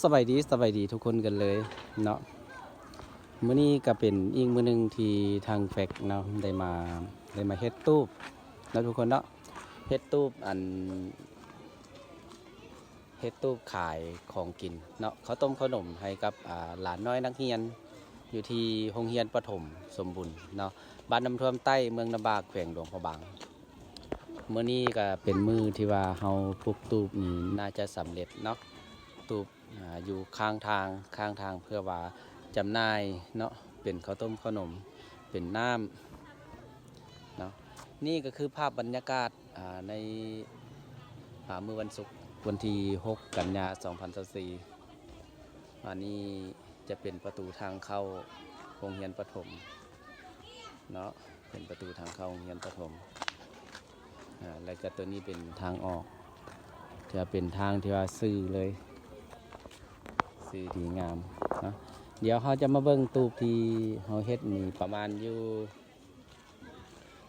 ສະບາຍດີ ສະບາຍດີທຸກຄົນກັນເລີຍເນາະ. ມື້ນີ້ກໍເປັນອີກມື້ໜຶ່ງທີ່ທາງແຟກເນາະ ໄດ້ມາ ໄດ້ມາເຮັດຕູບເນາະທຸກຄົນເນາະ, ເຮັດຕູບ ອັນ ເຮັດຕູບຂາຍຂອງກິນເນາະ, ເຂົ້າຕົ້ມເຂົ້າໜົມໃຫ້ກັບ ອ່າ ຫຼານນ້ອຍນັກຮຽນ ຢູ່ທີ່ໂຮງຮຽນປະຖົມສົມບູນເນາະ, ບ້ານນ້ຳຖ້ວມໃຕ້ ເມືອງນ້ຳບາກ ແຂວງຫຼວງພະບາງ. ມື້ນີ້ກໍເປັນມື້ທີ່ວ່າເຮົາປຸກຕູບນີ້ໜ້າຈະສຳເລັດເນາະ, ຕູບ ອ່າ ຢູ່ຂ້າງທາງ ຂ້າງທາງ ເພື່ອວ່າຈຳໜ່າຍເນາະ, ເປັນເຂົ້າຕົ້ມເຂົ້າໜົມ ເປັນນ້ຳເນາະ. ນີ້ກໍຄືພາບບັນຍາກາດ ອ່າ ໃນ ອ່າ ມື້ວັນສຸກ ວັນທີຫົກ ກັນຍາ ສອງພັນຊາວສີ່. ອັນນີ້ຈະເປັນປະຕູທາງເຂົ້າໂຮງຮຽນປະຖົມເນາະ, ເປັນປະຕູທາງເຂົ້າໂຮງຮຽນປະຖົມ. ອ່າ ແລ້ວກໍຕົວນີ້ເປັນທາງອອກ ຈະເປັນທາງທີ່ວ່າຊື່ເລີຍ ຊື່ດີງາມເນາະ. ດຽວເຮົາຈະມາເບິ່ງຕູບທີ່ເຮົາເຮັດນີ້ ປະມານຢູ່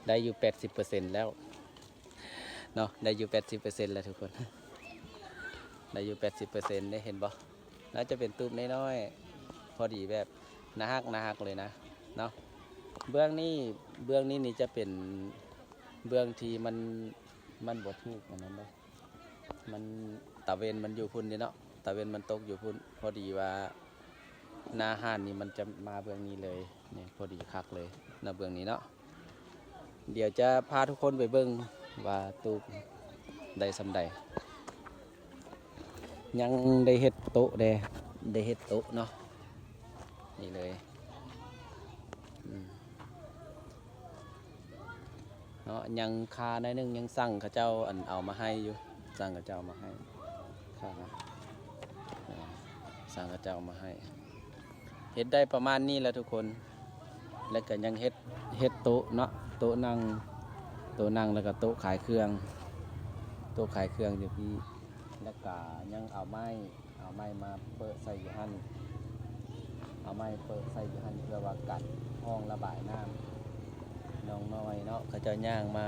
ໄດ້ຢູ່ແປດສິບເປີເຊັນແລ້ວເນາະ, ໄດ້ຢູ່ແປດສິບເປີເຊັນແລ້ວທຸກຄົນ, ໄດ້ຢູ່ແປດສິບເປີເຊັນເດ້. ເຫັນບໍ່? ໜ້າຈະເປັນຕູບນ້ອຍໆ ພໍດີ ແບບໜ້າຮັກ ໜ້າຮັກເລີຍນະເນາະ. ເບື້ອງນີ້ ເບື້ອງນີ້ນີ້ຈະເປັນເບື້ອງທີ່ມັນ ມັນບໍ່ຖືກອັນນັ້ນເດ້, ມັນ ຕາເວັນມັນຢູ່ພຸ້ນເດ້ເນາະ, ຕາເວັນມັນຕົກຢູ່ພຸ້ນ. ພໍດີວ່າໜ້າຮ້ານນີ້ມັນຈະມາເບື້ອງນີ້ເລີຍ, ນີ້ ພໍດີຄັກເລີຍເນາະ ເບື້ອງນີ້ເນາະ. ດຽວຈະພາທຸກຄົນໄປເບິ່ງວ່າຕູບໄດ້ສ່ຳໃດ. ຍັງໄດ້ເຮັດໂຕະແດ່ ໄດ້ເຮັດໂຕະເນາະ, ນີ້ເລີຍ ອືມ ເນາະ. ຍັງຄາໜ້ອຍໜຶ່ງ, ຍັງສັ່ງເຂົາເຈົ້າ ອັນ ເອົາມາໃຫ້ຢູ່, ສັ່ງເຂົາເຈົ້າເອົາມາໃຫ້ ຄາ ເອີ ສັ່ງເຂົາເຈົ້າເອົາມາໃຫ້. ເຮັດໄດ້ປະມານນີ້ແຫຼະທຸກຄົນ, ແລ້ວກໍຍັງເຮັດ ເຮັດໂຕະເນາະ, ໂຕະນັ່ງ ໂຕະນັ່ງ ແລ້ວກໍໂຕະຂາຍເຄື່ອງ ໂຕະຂາຍເຄື່ອງຢູ່ພີ້, ແລ້ວກໍຍັງເອົາໄມ້ ເອົາໄມ້ມາເປີະໃສ່ຢູ່ຫັ້ນ, ເອົາໄມ້ເປີະໃສ່ຢູ່ຫັ້ນ ເພື່ອວ່າກັນຫ້ອງລະບາຍນ້ຳ. ນ້ອງນ້ອຍເນາະ ເຂົາເຈົ້າຍ່າງມາ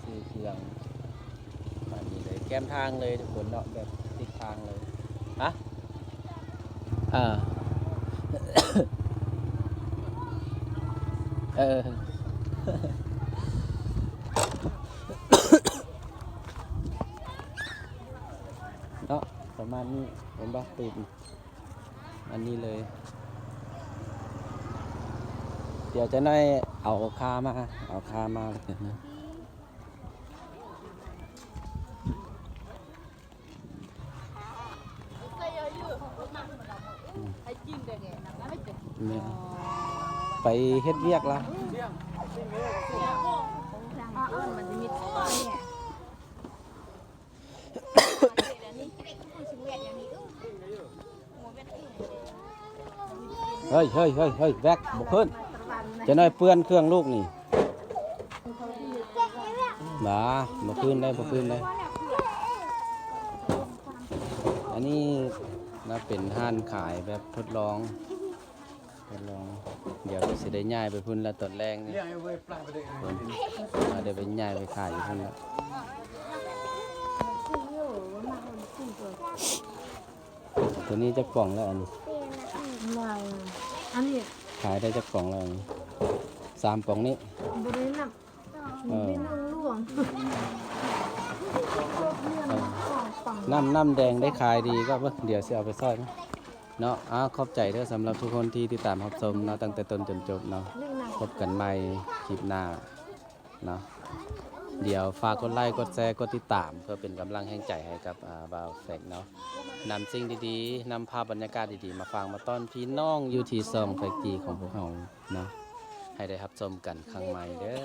ຊື້ເຄື່ອງ ແບບນີ້ເລີຍ ແຄມທາງເລີຍທຸກຄົນເນາະ, ແບບຕິດທາງເລີຍ. ຮະ? ເອີ ເອີ ເນາະ ປະມານນີ້ ເຫັນບໍ່? ຕູບ ອັນນີ້ເລີຍ. ດຽວຈັກໜ້ອຍເອົາຄາມາ ເອົາຄາມາແລ້ວກັນນະ. ແມ່ນ ໄປເຮັດວຽກລະ. ເຮີ້ຍ ເຮີ້ຍ ເຮີ້ຍ ເຮີ້ຍ ແວັກ ບໍ່ຂຶ້ນ ຈະໜ້ອຍເປື້ອນເຄື່ອງລູກນີ້. ບາ ບໍ່ຄືນໄດ້ ບໍ່ຄືນໄດ້. ອັນນີ້ນະ ເປັນຮ້ານຂາຍແບບທົດລອງ ທ່ານລອງ ດຽວກໍຊິໄດ້ຍ້າຍໄປພຸ້ນລະຕອນແລງນີ້ ເພິ່ນ ອາ ດຽວໄປຍ້າຍໄປຂາຍຢູ່ພຸ້ນລະ. ຕົວນີ້ຈັກປ່ອງລະອັນນີ້? ຫຼາຍ ອັນນີ້ ຂາຍໄດ້ຈັກປ່ອງລະອັນນີ້? ສາມປ່ອງນີ້ ບໍ່ໄດ້ນັບ. ເອີ ເປັນຫຼວງໆ ເອີ ນ້ຳ ນ້ຳແດງໄດ້ຂາຍດີກໍ ເບິ່ງ ດຽວຊິເອົາໄປຊ່ອຍເນາະ. ອາ ຂອບໃຈເດີ ສຳລັບທຸກຄົນທີ່ຕິດຕາມຮັບຊົມເນາະ ຕັ້ງແຕ່ຕົ້ນຈົນຈົບເນາະ. ພົບກັນໃໝ່ຄລິບໜ້າເນາະ. ດຽວຝາກກົດໄລກ໌ ກົດແຊ ກົດຕິດຕາມ ເພື່ອເປັນກຳລັງແຮງໃຈໃຫ້ກັບ ອາ ບ່າວແຟກເນາະ. ນຳສິ່ງດີໆ ນຳພາບບັນຍາກາດດີໆ ມາຝາກມາຕ້ອນພີ່ນ້ອງຢູ່ທີ່ຊ່ອງແຟກຈີຂອງພວກເຮົາເນາະ. ໃຫ້ໄດ້ຮັບຊົມກັນຄັ້ງໃໝ່ເດີ.